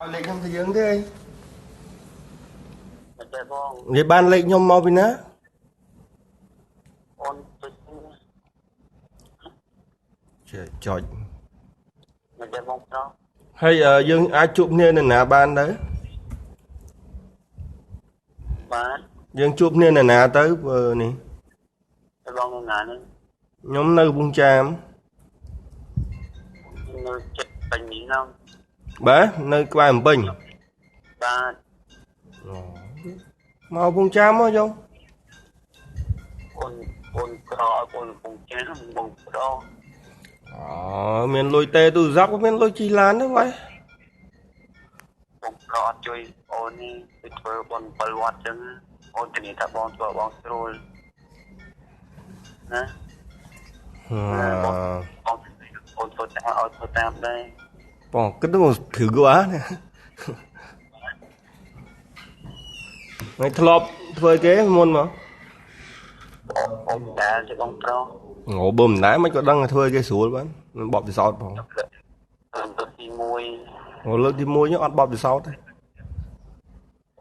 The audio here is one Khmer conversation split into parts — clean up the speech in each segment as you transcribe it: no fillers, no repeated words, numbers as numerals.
ឲ្យលេខខ្ញុំទៅយើងទេអី មិនទេបង និយាយបានលេខខ្ញុំមកពីណា អូនចុច ចេះចុច មិនទេបងប្រុស ហើយយើងអាចជួបគ្នានៅណាបានទៅ បាទ យើងជួបគ្នានៅណាទៅបើនេះ តែបងនៅណានេះ ខ្ញុំនៅកំពង់ចាម នៅចិត្តពេញនេះហ្នឹង បាទនៅក្បែរអំពេញ បាទ មកកំពង់ចាមមកយក អូនអូនក្រឲ្យអូនកំពង់ចាមបងប្រុស អូមានលុយទេទូរស័ព្ទក៏មានលុយជិះឡានដែរវ៉ៃ បងប្រុសអត់ជួយអូននេះទៅធ្វើបុណ្យ7វត្តចឹងអូនធានាថាបងធ្វើបងស្រួលណាបងអូនធ្វើតាមឲ្យធ្វើតាមដែរ បងគិតទៅព្រឺគាត់ណាថ្ងៃធ្លាប់ធ្វើគេមុនមក អូនដែរជាបងប្រុស ងបើមិនដែរមិនក៏ដឹងថាធ្វើគេស្រួលបានមិនបបពិសោធន៍ផង លើកទី1 អូលើកទី1នេះអត់បបពិសោធន៍ទេ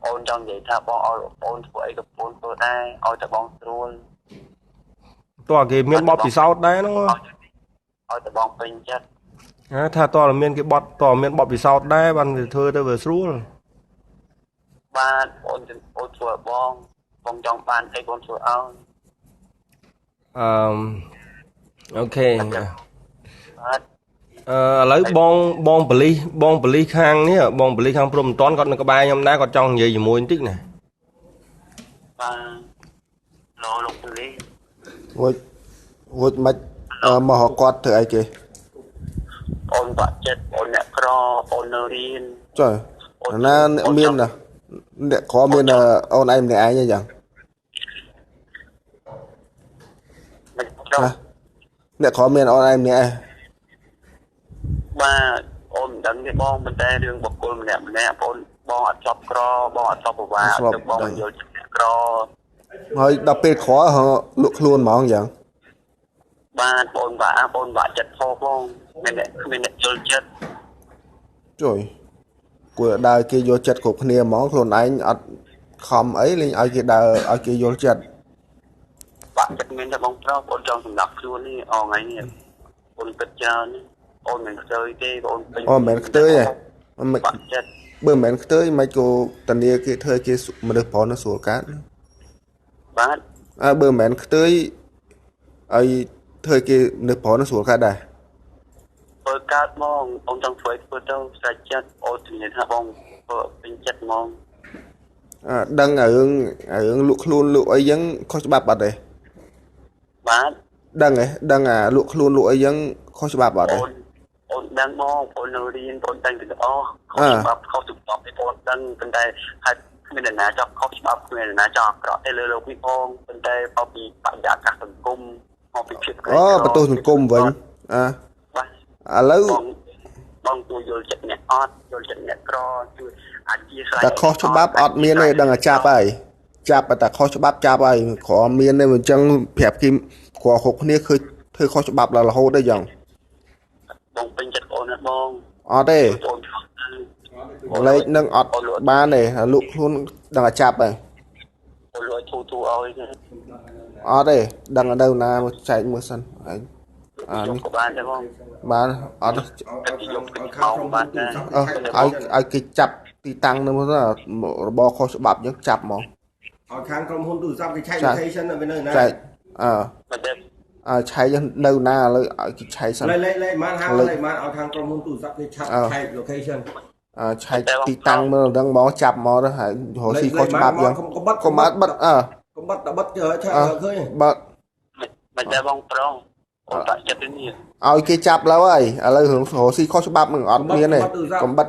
អូនចង់និយាយថាបងឲ្យអូនធ្វើអីក៏អូនធ្វើដែរឲ្យតែបងស្រួល តោះគេមានបបពិសោធន៍ដែរហ្នឹង ឲ្យតែបងពេញចិត្ត ថាតើមានគេបត់តើមានបបពិសោធន៍ដែរបានវាធ្វើទៅវាស្រួល បាទអូនអូនធ្វើឲ្យបងបងចង់បានអីបងធ្វើឲ្យ អឺអូខេ បាទ អឺឥឡូវបងបងប៉ូលីសបងប៉ូលីសខាងនេះបងប៉ូលីសខាងព្រំមិនតាន់គាត់នៅក្បែរខ្ញុំដែរគាត់ចង់និយាយជាមួយបន្តិចណា បាទលោកលោកប៉ូលីស រួចរួចមិនមករកគាត់ធ្វើអីគេ អូនបាក់ចិត្តអូនអ្នកក្រអូននៅរៀន ចុះណាអ្នកមានណាអ្នកក្រមានអូនឯងម្នាក់ឯងអញ្ចឹង មិនចង់ អ្នកក្រមានអូនឯងម្នាក់ឯង បាទអូនមិនដឹងទេបងប៉ុន្តែរឿងបុគ្គលម្នាក់ម្នាក់បងបងអត់ចប់ក្របងអត់ចប់ប្រវត្តិទៅបងមិនយល់ចិត្តអ្នកក្រ ហើយដល់ពេលក្រលក់ខ្លួនហ្មងអញ្ចឹង បាទបងបាក់បងបាក់ចិត្តផងបងមានអ្នកគ្មានអ្នកយល់ចិត្ត ជួយគួរដើរគេយល់ចិត្តគ្រប់គ្នាហ្មងខ្លួនឯងអត់ខំអីលេងឲ្យគេដើរឲ្យគេយល់ចិត្ត បាក់ចិត្តមានតែបងប្រុសបងចង់សម្រាប់ខ្លួននេះអថ្ងៃនេះបងគិតច្រើនអូនមិនខ្ទើយទេបងពេញ អូមិនមែនខ្ទើយទេមិន បាក់ចិត្ត បើមិនមែនខ្ទើយមិនក៏តានីគេធ្វើគេមនុស្សប្រុសនោះស្រួលកាត់ បាទ អើបើមិនមែនខ្ទើយឲ្យធ្វើគេមនុស្សប្រុសនោះស្រួលកាត់ដែរ ធ្វើកើតហ្មងបងចង់ធ្វើធ្វើទៅស្រេចចិត្តអូនជំនាញថាបងធ្វើពេញចិត្តហ្មង អើដឹងអារឿងអារឿងលក់ខ្លួនលក់អីចឹងខុសច្បាប់អត់ទេ បាទ ដឹងហ៎ដឹងអាលក់ខ្លួនលក់អីចឹងខុសច្បាប់អត់ទេ អូនអូនដឹងបងអូននៅរៀនអូនដឹងទាំងអស់ខុសច្បាប់ខុសច្បាប់ទេអូនដឹងប៉ុន្តែហេតុគ្មានអ្នកណាចង់ខុសច្បាប់គ្មានអ្នកណាចង់អាក្រក់ទេលើលោកនេះផងប៉ុន្តែមកពីបរិយាកាសសង្គមមកពីភាពក្រី អូ ក្រ បន្ទោសសង្គមវិញអើ បាទ ឥឡូវ បងបងជួយយល់ចិត្តអ្នកអត់យល់ចិត្តអ្នកក្រជួយអធិស្ឋាន តែខុសច្បាប់អត់មានទេដឹងតែចាប់ហើយចាប់តែខុសច្បាប់ចាប់ហើយក្រមានទេអញ្ចឹងប្រាប់គេក្រគ្រប់គ្នាឃើញធ្វើខុសច្បាប់ដល់រហូតទេចឹង បងពេញចិត្តអូនណាបង អត់ទេ អូន លេខនឹងអត់បានទេលក់ខ្លួនដឹងតែចាប់ហើយ អូនលួចធូធូឲ្យ អត់ទេដឹងនៅណាមកចែកមើលសិនឯងអានេះ ក៏បានដែរបង បានអត់ តែយកពីខោបានដែរ ឲ្យឲ្យគេចាប់ទីតាំងនឹងទៅរបរខុសច្បាប់អញ្ចឹងចាប់ហ្មង ឲ្យខាងក្រុមហ៊ុនទូរស័ព្ទគេឆែក location នៅនៅណា ចែកអើ មិនទេ អើឆែកនៅណាឥឡូវឲ្យគេឆែកសិន លេខលេខលេខបានហៅលេខបានឲ្យខាងក្រុមហ៊ុនទូរស័ព្ទគេឆាត់ឆែក location អើឆែកទីតាំងមើលដឹងហ្មងចាប់ហ្មងទៅហើយរកស៊ីខុសច្បាប់អញ្ចឹង កុំបិទ កុំបាត់បិទអើ កុំបិទតបិទឆែកឃើញ បើ មិនទេបងប្រុសអូនបាក់ចិត្តនេះ ឲ្យគេចាប់ឡើយហើយឥឡូវរកស៊ីខុសច្បាប់នឹងអត់មានទេកុំបិទ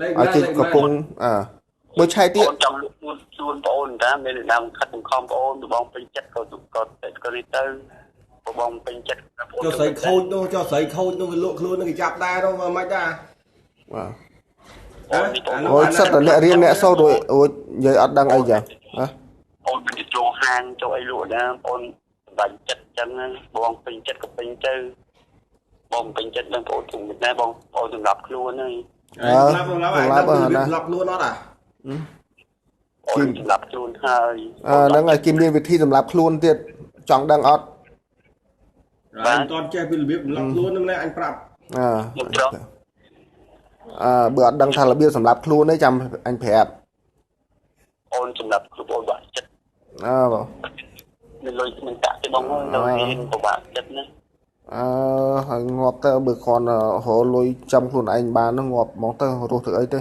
លេខ ឲ្យគេកំពុងអើមើលឆែកទៀត អូនចង់លក់ខ្លួនខ្លួនបងអូនតាមានអ្នកណាខិតបង្ខំបងអូនបងពេញចិត្តក៏ក៏ក៏នេះទៅបងពេញចិត្ត ចុះស្រីខូចនោះចុះស្រីខូចនោះវាលក់ខ្លួននឹងគេចាប់ដែរនោះមិនដែរ បាទ អូននេះបង អូយសិតតែអ្នករៀនអ្នកសូត្ររួចរួចនិយាយអត់ដឹងអីចឹងហ៎ អូនមិនទៅចូលហាងចូលអីលក់ណាអូនបាញ់ចិត្តចឹងបងពេញចិត្តក៏ពេញទៅបងពេញចិត្តនឹងបងអូនធំណាបងអូនសម្រាប់ខ្លួនហើយ ឯងស្លាប់ស្លាប់ឯងដឹងពីរបៀបស្លាប់ខ្លួនអត់អា អូនសម្រាប់ខ្លួនហើយ អឺហ្នឹងហើយគេមានវិធីសម្រាប់ខ្លួនទៀតចង់ដឹងអត់ ឯងមិនតន់ចេះពីរបៀបសម្លាប់ខ្លួនហ្នឹងណាអញប្រាប់ អឺ ខ្ញុំត្រង់ អឺបើអត់ដឹងថារបៀបសម្រាប់ខ្លួនទេចាំអញប្រាប់ អូនសម្រាប់ខ្លួនអូនបាក់ចិត្ត អើបង មានលុយមិនតាក់ទេបងអើយនៅរៀនពិបាកចិត្តណា អឺហើយងាប់ទៅបើគ្រាន់តែរកលុយចាំខ្លួនឯងបានហ្នឹងងាប់ហ្មងទៅរស់ធ្វើអីទេ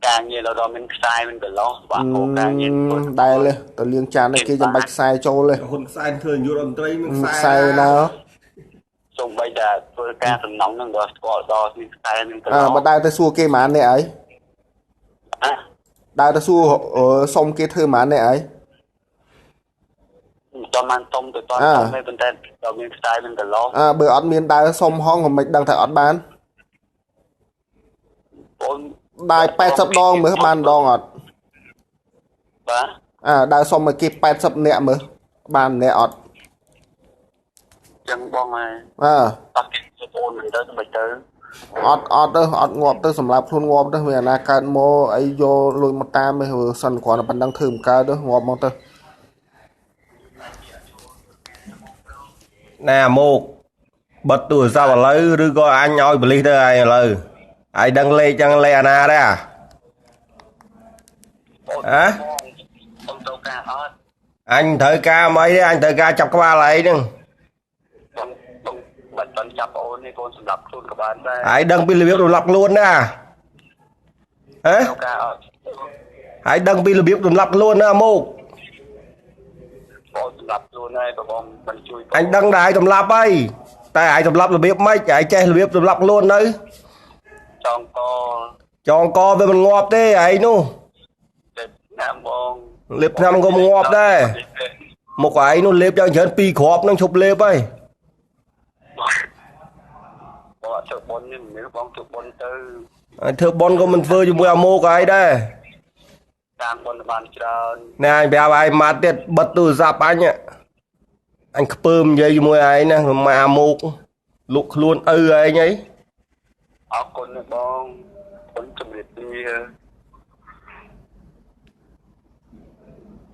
ការងារដល់មានខ្សែមានកន្លោះបាក់អូការងារធ្វើ ដែលទេទៅលាងចាននេះគេចាំបាច់ខ្សែចូលទេ ហ៊ុនខ្សែធ្វើនាយករដ្ឋមន្ត្រីមានខ្សែ ខ្សែណា សូម្បីតែធ្វើការសំណងនឹងដល់ស្គាល់ដល់មានខ្សែមានកន្ អើ លោះ បើដើរទៅសួរគេហ្មងនេះអី អា ដើរទៅសួរអឺសុំគេធ្វើហ្មងនេះអី មិនតបានសុំទៅតន់សុំទេប៉ុន្តែដល់មានខ្សែមានកន្លោះ អើបើអត់មានដើរសុំហងក៏មិនដឹងថាអត់បាន អូន ដើរ80ដងមើលបានដងអត់ បាទ អើដើរសុំឲ្យគេ80នាក់មើលបានម្នាក់អត់ ចឹងបងហើយ អើ តោះគេអូនមិនទៅមិនទៅ អត់អត់ទៅអត់ងាប់ទៅសម្រាប់ខ្លួនងាប់ទៅមានអាណាកើតមកអីយកលុយមកតាមឯងសិនគ្រាន់តែប៉ុណ្ណឹងធ្វើមិនកើតទៅងាប់មកទៅ ណាមកបិទទូរស័ព្ទឥឡូវឬក៏អញឲ្យបលិសទៅឯងឥឡូវឯងដឹងលេខចឹងលេខអាណាដែរអា អូន ហ៎ បងទៅការអត់ អញត្រូវការមិនអីទេអញត្រូវការចាប់ក្បាលឯងហ្នឹង បងបងបាត់តន់ចាប់អូននេះបងសម្រាប់ខ្លួនក៏បានដែរ ឯងដឹងពីរបៀបរំលាប់ខ្លួនណាហ៎ ទៅការអត់ ឯងដឹងពីរបៀបរំលាប់ខ្លួនណាមក បងសម្រាប់ខ្លួនហើយបើបងមិនជួយ អញដឹងតែឯងសម្លាប់ហើយតែឯងសម្លាប់របៀបម៉េចឯងចេះរបៀបសម្លាប់ខ្លួននៅ ចងក ចងកវាមិនងាប់ទេឯងនោះ ទៅណាមបង លេបថ្នាំក៏មិនងាប់ដែរមុខឯងនោះលេបយ៉ាងច្រើនពីរគ្រាប់នឹងឈប់លេបហើយ បងអត់ធ្វើបុណ្យទេមនុស្សបងធ្វើបុណ្យទៅ អញធ្វើប៉ុនក៏មិនធ្វើជាមួយអាមកឯងដែរ តាមបុណ្យបានច្រើន ណែអញប្រាប់ឯងមកទៀតបិទទូរស័ព្ទអញអញខ្ពើមនិយាយជាមួយឯងណាមកអាមកលុកខ្លួនឪឯងអី អរគុណណាស់បងគុណជំរាបលា